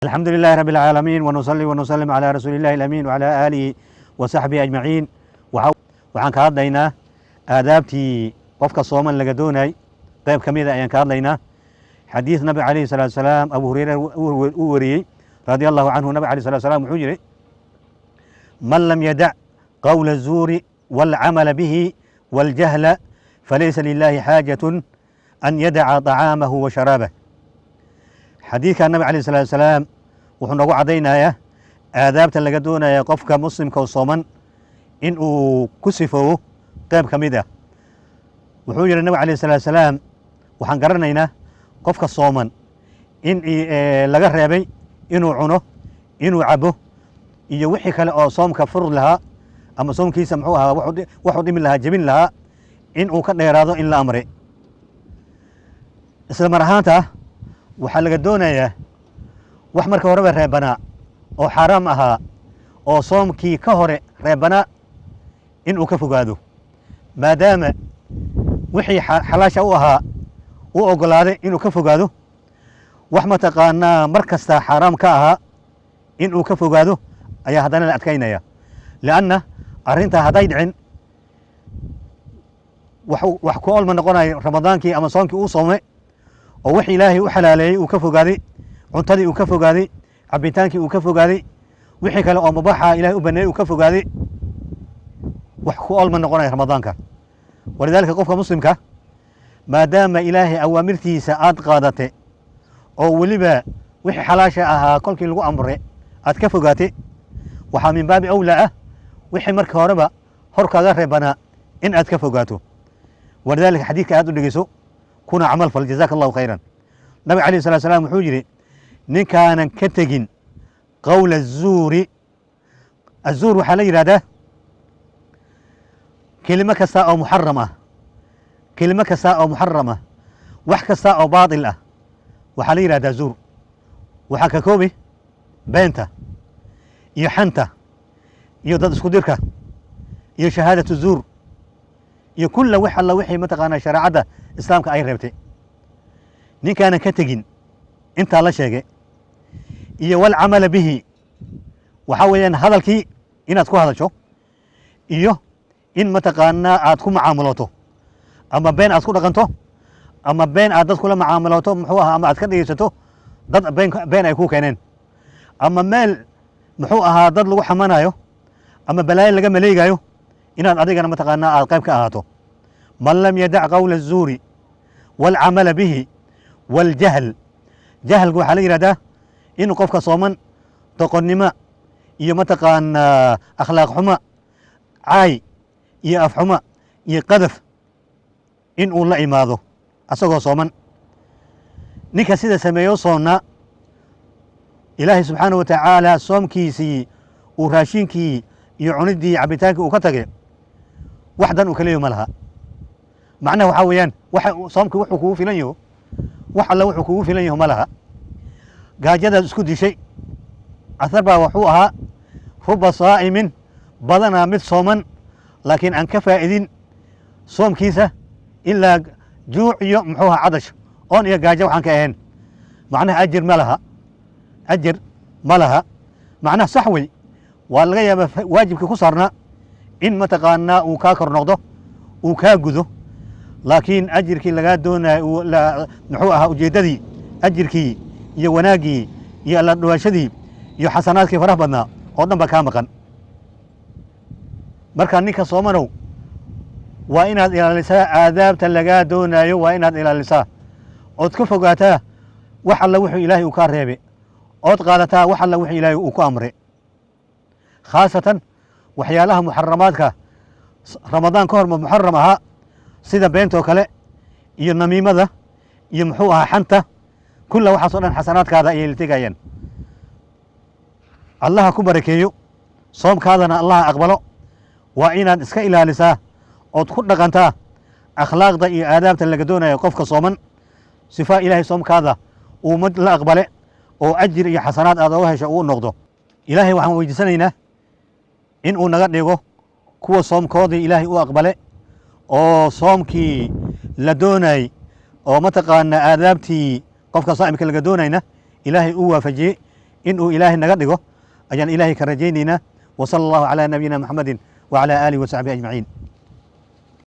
الحمد لله رب العالمين، ونصلي ونسلم على رسول الله الأمين وعلى آله وصحبه أجمعين. Waxaan ka hadlaynaa aadaabtii qofka sooman laga doonay, qayb ka mida ayaan ka hadlaynaa. Xadiis Nabi calayhi salaatu salaam Abu Hureyre uu wariyey radia Allahu canhu, Nabi alayhi salatu salaam wuxuu yihi: "Man lam yadac qawla الzuuri wاlcamala bihi wاljahla falaysa lilahi xaajat an yadaca طacaamahu wa sharaabah." Xadiidka Nabi alayh salatu salaam wuxuu noogu caddaynayaa aadaabta laga doonaya qofka muslimka oo sooman in uu ku sifoobo qayb ka mid ah. Wuxuu yihi Nabig alayh salatu salaam, waxaan garanaynaa qofka sooman in laga reebay inuu cuno, inuu cabo iyo wixii kale oo soomka fur lahaa ama soomkiisa muxuu ahaa waxuu dhimi lahaa, jebin lahaa, in uu ka dheeraado in la amray. Isla mar ahaanta waxaa laga doonayaa wax marka horeba reebanaa oo xaaraam ahaa oo soomkii ka hore reebanaa in uu ka fogaado, maadaama wixii xalaasha u ahaa u oggolaaday inuu ka fogaado, wax mataqaanaa mar kasta xaaraam ka ahaa in uu ka fogaado ayaa haddana la adkaynaya, lianna arrintaa hadday dhicin wax ku olma noqonayo Ramadaankii ama soomkii uu soomay oo wix Ilaahay u xalaaleeyey uu ka fogaaday, cuntadii uu ka fogaaday, cabitaankii uu ka fogaaday, wixii kale oo mubaaxa Ilahay u baneeyey uu ka fogaaday, wax ku olma noqonayo Ramadaanka. Walidaalika qofka muslimka, maadaama Ilaahay awaamirtiisa aad qaadate oo weliba wixii xalaasha ahaa kolkii lagu amray aad ka fogaatay, waxaa min baabi awlaa ah wixii marka horeba hor kaaga reebanaa in aad ka fogaato. Walidaalika xadiidka aad u dhegeyso kuna camal fal. Jazaaka Allahu khayran. Nabig alayh salatu salam wuxuu yidhi: ninkaanan ka tegin qowla azuuri. Azuur waxaa la yidhahdaa kelimo kasta oo muxaram ah, kelimo kasta oo muxaram ah, wax kasta oo baatil ah waxaa la yidhahdaa zuur. Waxaa ka koobi beenta iyo xanta iyo dad isku dirka iyo shahaadatu zuur iyo kulla wax alla wixii mataqaanaa shareecadda Islaamka ay reebtay. Ninkaanan ka tegin intaa la sheegay iyo walcamala bihi, waxaa weeyaan hadalkii inaad ku hadasho iyo in mataqaanaa aad ku macaamulooto, ama been aad ku dhaqanto ama been aad dad kula macaamulooto, muxuu ahaa, ama aad ka dhegeysato dad been ay ku keeneen, ama meel muxuu ahaa dad lagu xamanayo ama balaayo laga maleegayo inaad adigana mataqaanaa aad qayb ka ahaato. Man lam yadac qowla الzuuri wاlcamala bihi wاljahl. Jahlku waxaa la yidhahdaa in qofka sooman doqonnimo iyo mataqaanaa akhlaaq xumo, caay iyo afxumo iyo qadaf in uu la imaado asagoo sooman. Ninka sida sameeyo soonnaa, Ilaahay subxaanaه wa tacaala soomkiisii uu raashinkii iyo cuniddii cabitaankii uu ka tagay wax dan uu ka leeyaho ma laha. Macnaha waxaa weeyaan waxa soomkii wuxuu kugu filan yaho, wax alla wuxuu kugu filan yaho ma laha. Gaajadaad isku dishay. Athar baa wuxuu ahaa: ruba saa'imin, badanaa mid sooman laakiin aan ka faa'idin soomkiisa ilaa juuc iyo muxuu ahaa cadash, oon iyo gaajo waxaan ka ahayn. Macnaha ajir ma laha, ajir ma laha. Macnaha sax wey, waa laga yaabaa waajibkii ku saarnaa in mataqaanaa uu kaa kor noqdo, uu kaa gudo, laakiin ajirkii lagaa doonayo, muxuu ahaa, ujeeddadii ajirkii iyo wanaaggii iyo alla dhawaashadii iyo xasanaadkii faraha badnaa oo dhan baa kaa maqan. Marka ninka soomanow, waa inaad ilaalisaa aadaabta lagaa doonayo, waa inaad ilaalisaa ood ka fogaataa wax alla wuxuu Ilaahay uu kaa reebay, ood qaadataa wax alla wuxuu Ilaahay uu ku amray, khaasatan waxyaalaha muxaramaadka Ramadaan ka horma muxaram ahaa, sida beentoo kale iyo namiimada iyo muxuu ahaa xanta. Kulla waxaas o dhan xasanaadkaada ayay la tegayaan. Allaha ku barakeeyo soomkaadana, Allaha aqbalo. Waa inaad iska ilaalisaa ood ku dhaqantaa akhlaaqda iyo aadaabta laga doonayo qofka sooman, sifaa Ilaahay soomkaada uu mid la aqbale oo ajir iyo xasanaad aad oga hesho uu noqdo. Ilaahay waxaan weydiisanaynaa in uu naga dhigo kuwa soomkoodii Ilaahay u aqbale oo soomkii la doonay oo mataqaanaa aadaabtii qofka saa'imka laga doonayna Ilaahay uu waafajiyey. Inuu Ilaahay naga dhigo ayaan Ilaahay ka rajaynaynaa. Wa sala Allahu calaa nabiyina Muxamedin wacalaa aalihi wasaxbihi ajmaciin.